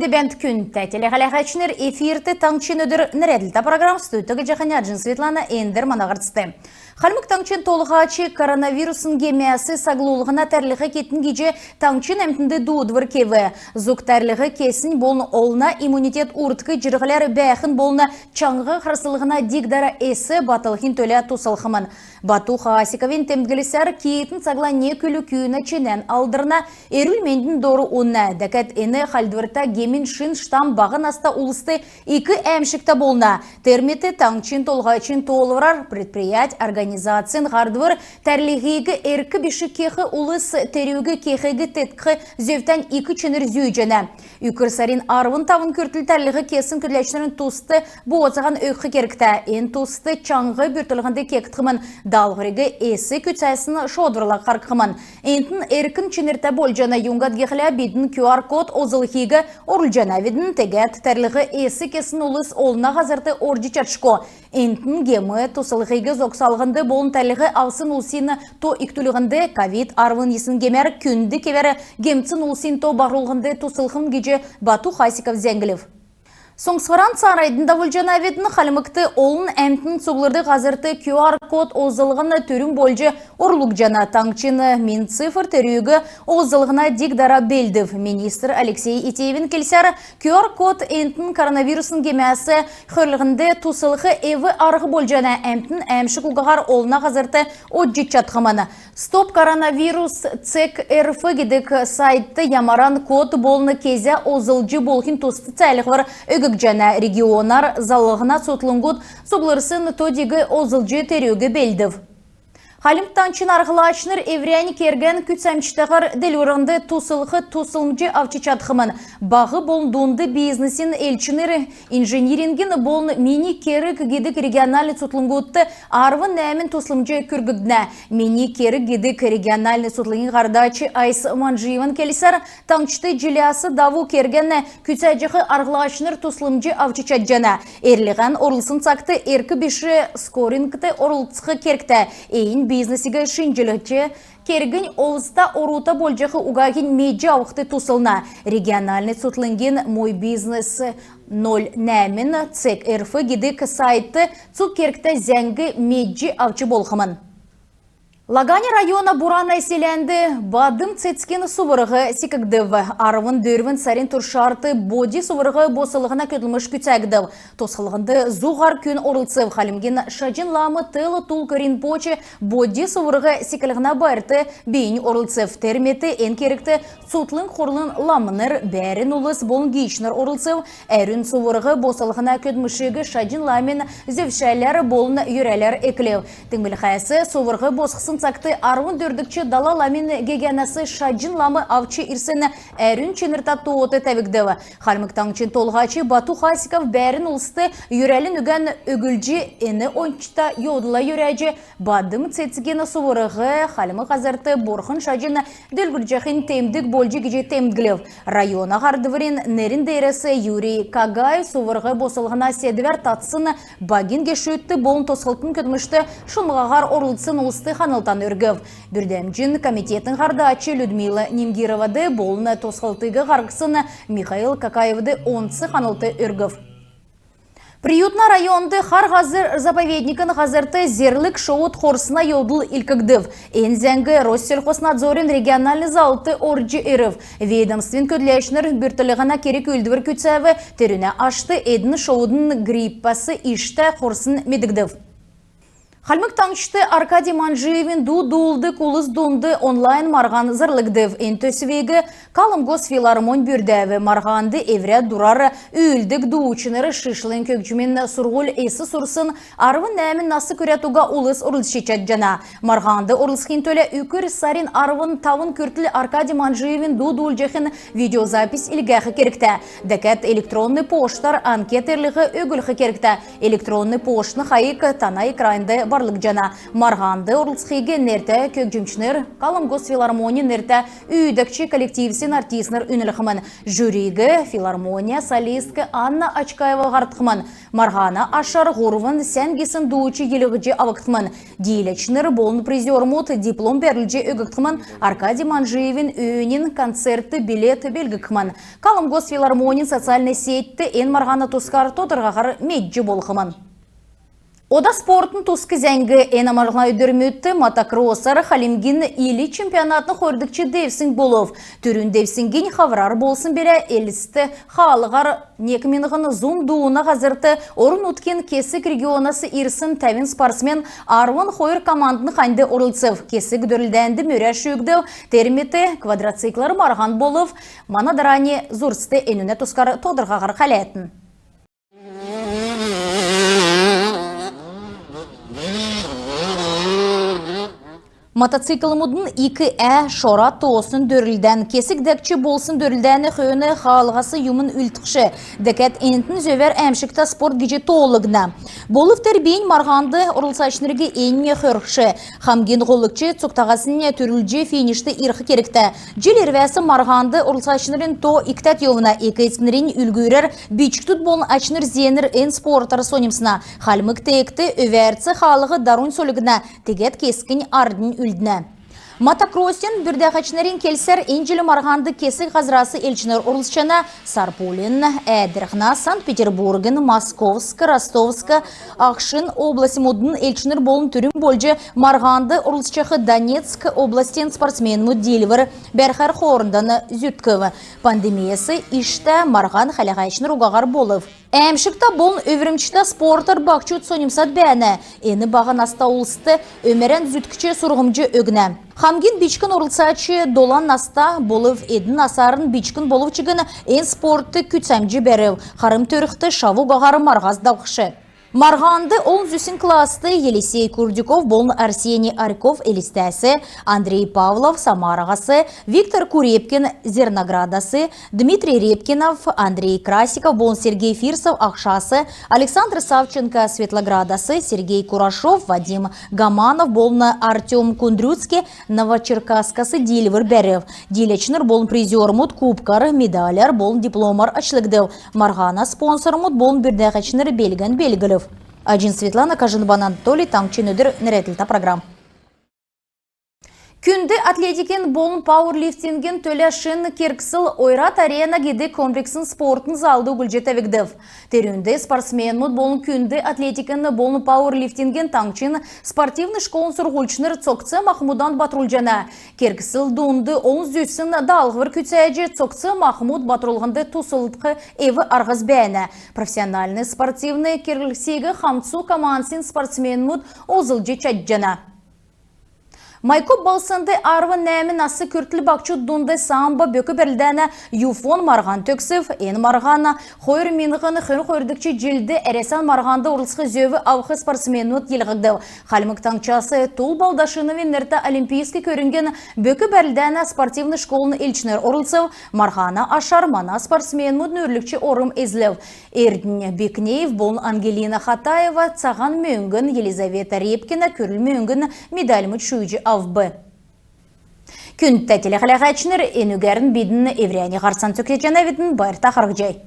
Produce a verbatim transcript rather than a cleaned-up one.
Бәәнт, күндтә телехәләһәчнр! Эфирт «Таңһчин өдр» нерәдлтә программ. Студьд Җаханяджин Светлана. Эндр мана һарцд. Хальмг Таңһчин Толһач коронавирусн гемәс саглулһна тәрлһ кетн гиҗ таңһчин әмтнд дуудвр кев. Зуг тәрлһ кесн болн олна иммунитет урдк җирһләр бәәхн болн чаңһ харслһна диг-дара эс батлхин төлә туслхмн. Бату Хасиковин темдглсәр, киитн цагла нег үлү күүнә чинән алдрна, эрүл-мендин дору уна. Дәкәд эн хальдврта гемин шин штамм баһ наста улст ик әәмшгтә болна. Тер мет таңһчин Толһачин тоолврар предприять, организацин һардвр тәрлһиг эрк биш кех улс терүг кехиг теткх зөвтән ик чинр зүүҗәнә. Үкр сарин арвн тавн күртл тәрлһ кесн көдләчнрин туст бооцаһан өгх кергтә. Эн туст чаңһ бүртклһнд кегдхмн. Даалһвриг эс күцәсн шоодврла харһхмн. Энтн эрк чинртә болҗана, юңгад гихлә бидн QR-код олзлхиг орулҗанавидн. Тегәд тәрлһ эс кесн улс олна һазрт орҗ чадшго. Энтн гем туслхиг зогсалһнд болн тәрлһ авсн улсин то икдүллһнд, ковид арвн йисн гемәр күнд кевәр гемтсн улсин то баһрулһнд туслхмн гиҗ Бату Хасиков зәңглв. Соңсхвран цааранднь давулҗанавидн. Хальмгт олн әмтн цуглрдг һазрт QR-код олзлһн түрүн болҗ орулгдҗана. Таңһчин Минцифр терүг олзлһна диг-дара белдв. Министр Алексей Этеевин келсәр, QR-код энтн коронавирусн гемәс хөрлһнд туслх эв-арһ болҗана. Әмтн әәмшг угаһар олна һазрт одҗ чадхмн. Стоп коронавирус цег рф гидг сайтд ямаран код болн кезә олзлҗ болхин туст цәәлһвр өггдҗәнә. Регионар заллһна цутхлңгуд цуглрсн то-диг олзлҗ терүг белдв. Хальмг Таңһчин арһлачнр эврәннь кергән күцәмҗтәһәр делгрүллһнд туслх туслмҗ авч чадхмн. Баһ болн дунд бизнесин элчнр инжинирингин болн «Мини керг» гидг региональн цутхлңгудт арвн нәәмн туслмҗ күрггднә. «Мини керг» гидг региональн цутхлңгин һардач Айс Манҗиеван келсәр, таңһчд җиләс даву кергән күцәҗәх арһлачнр туслмҗ авч чадҗана. Эрлһән орулсн цагт эрк биш скринингт орлцх кергтә. Эн бизнесиг шинҗлҗ, кергнь олзта-орута болҗах угаһинь медҗ авхд туслна. Региональн цутхлңгин «Мой бизнес ноль нәәмн цег рф» гидг сайтд цуг кергтә зәңг медҗ авч болхмн. Лаганя района Буранай селәнд бадм цецгин суврһ секгдв. Арвн дөрвн сарин туршарт боди суврһ бослһна көдлмш күцәгдв. Тосхлһнд зу һар күн орлцв. Хальмгин Шаҗн лам Тэло Тулку Ринпоче боди суврһ секлһнә байрт бийнь орлцв. Тер мет эн кергт цутхлң хурлын ламнр, бәәрн улс болн гиичнр орлцв. Әрүн суврһ бослһна көдлмшиг Шаҗн ламин зөвшәләр болн йөрәләр эклв. Темдглхәс, суврһ босхсн цагт арвн дөрвдгч Дала ламин гегәнәс Шаҗн лам авч ирсн әрүн чинртә тоот тәвгдв. Хальмг Таңһчин Толһач Бату Хасиков бәәрн улст йөрәлин үгән өгүлҗ, эн ончта йовдлла йөрәҗ, бадм цецгин суврһ хальмг һазрт Бурхн Шаҗн делгрүлҗәхин темдг болҗ гиҗ темдглв. Района һардврин нерн деерәс Юрий Кагаев суврһ бослһна седвәр татсн багин гешүдт болн тосхлтын көдлмшт шунмһаһар орлцсн улст ханлтан өргв. Бүрдәмҗин комитетин һардач Людмила Нимгировад болн тосхлтыг һарһсн Михаил Какаевд онц ханлт өргв. Приютна районд «Хар һазр» заповедникин һазрт зерлг шовуд хорсна йовдл илдкгдв. Эн зәңг Россельхознадзорин региональн заллт орҗ ирв. Ведомствин көдләчнр бүртклһнә керг-үүлдвр күцәв. Терүнә ашт эдн шовудын гриппәс иштә хорсн медгдв. Хальмг Таңһчд Аркадий Манҗиевин ду дуулдг улс дунд онлайн марһан зарлгдв. Эн төсвиг Калмгосфилармонь бүрдәв. Марһанд эврә дурар үүлддг дуучнр шишлң көгҗмин сурһуль эс сурсн арвн нәәмн нас күрәд уга улс орлцҗ чадҗана. Марһанд орлцхин төлә үкр сарин арвн тавн күртл Аркадий Манҗиевин ду дуулҗахин видеозапись илгәх кергтә. Дәкәд электронн почтар анкет эрлһ өгүлх кергтә. Электронн почтын хайг тана экранд харлгдҗана. Марһанд орлцхиг нертә көгҗмчнр, Калмгосфилармонин нертә үүдәгч коллективсин артистнр үнлхмн. Жюриг филармония солистк Анна Очкаева һардхмн. Марһана ашар һурвн сән гисн дууч йилһҗ авгдхмн. Дииләчнр болн призермүд диплом бәрүлҗ өггдхмн. Аркадий Манжиевин өөнин концертд билет белглгдхмн. Калмгосфилармонин социальн сетьд эн марһана тускар тодрхаһар медҗ болхмн. Ода спортын туск зәңг. Эн амрлһна өдрмүдт мотокроссар Хальмгин ил чемпионатын хойрдгч девсң болв. Түрүн девсңгнь хаврар болсн билә. Элст хаалһар нег миңһн зун дууна һазрт орн-нутгин кесг регионас ирсн тәвн спортсмен арвн хойр командын ханьд орлцв. Кесг дөрлдәнд мөрә шүүгдв. Тер мет квадроциклар марһан болв. Мана дарани зурцт энүнә тускар тодрхаһар хәләтн. Мотоциклмүдин ик ә шора тоосн дөрлдән. Кесг дәкҗ болсн дөрлдәнә хөөн хаалһас юмн үлдхш. Дәкәд энтн зөвәр әәмшгтә спорт гиҗ тоолгдна. Болв тер бийнь марһанд орлцачнриг эннь хөргш. Хамгин һолгч цугтаһаснь түрүлҗ финишт ирх кергтә. Җил ирвәс марһанд орлцачнрин то икдәд йовна. Эк-эцкнрин үлгүрәр бичкдүд болн ачнр-зеенр эн спортар соньмсна. Хальмг теегт өвәрц хаалһ дарунь сольгдна, тегәд кесгнь арднь үлднә. Мотокроссин бүрдәһәчнрин келсәр, эн җил марһанд кесг һазрас элчнр орлцҗана. Сарпулин, Әәдрхнә, Санкт-Петербургин, Московск, Ростовск, Ахшин областьмудын элчнр болн түрүн болҗ марһанд орлцҗах Донецк областин спортсменмүд диилвр бәрхәр хоорндан зүткв. Пандемияс иштә марһан хәләһәчнр угаһар болв. Әәмшгтә болн өврмҗтә спортар баһчуд соньмсад бәәнә. Эн баһ наста улст өмәрән зүткҗ сурһмҗ өгнә. Хамгин бичкн орлцач долан наста болв. Эдн насарн бичкн болв чигн эн спортд күцәмҗ бәрв. Харм төрхд шав угаһар марһас давхш. Марһанд олн зүсн класст Елисей Курдюков болн Арсений Арьков Элстәс, Андрей Павлов Самараһас, Виктор Курепкин Зерноградас, Дмитрий Репкинов, Андрей Красиков болн Сергей Фирсов Ахшас, Александр Савченко Светлоградас, Сергей Курашов, Вадим Гаманов болн Артём Кундрюцкий Новочеркасскас диилвр бәрв. Дииләчнр болн призермүд кубкар, медаляр болн дипломар ачлгдв. Марһана спонсормуд болн бүрдәһәчнр белгән белглв. Аҗин Светлана, Кажинбан Анатолий, «Таңһчин өдр» нерәдлтә программ. Күнд атлетикин болн пауэрлифтингин төлә шин кергсл «Ойрат Арена» гидг комплексн спортын залд углҗ тәвгдв. Терүнд спортсменмүд болн күнд атлетикин болн пауэрлифтингин таңһчин спортивн школын сурһульчнр цогц-махмудан батрулҗана. Кергсл дунд олн зүсн даалһвр күцәҗ, цогц-махмуд батрулһнд туслдх эв-арһс бәәнә. Профессиональн спортивн кергсиг хамцу командсин спортсменмүд олзлҗ чадҗана. Майкоп балһснд арвн нәәмн нас күртл баһчуд дунд самбо бөк бәрлдәнә ЮФО-н марһан төгсв. Эн марһана хойр миңһн хөрн хойрдгч җилд Әрәсән марһанд орлцх зөв авх спортсменмүд йилһгдв. Хальмг Таңһчас Тул Балдашиновин нертә олимпийск көрңгин бөк бәрлдәнә спортивн школын элчнр орлцв. Марһана ашар мана спортсменмүд нүүрлгч орм эзлв. Эрднь Бекнеев болн Ангелина Хатаева цаһан мөңгн, Елизавета Репкина күрл мөңгн медальмуд шүүҗ авв. Күндтә телехәләһәчнр, энүгәрн бидн эврәннь һарцан төгсәҗәнәвидн. Байрта харһцхай.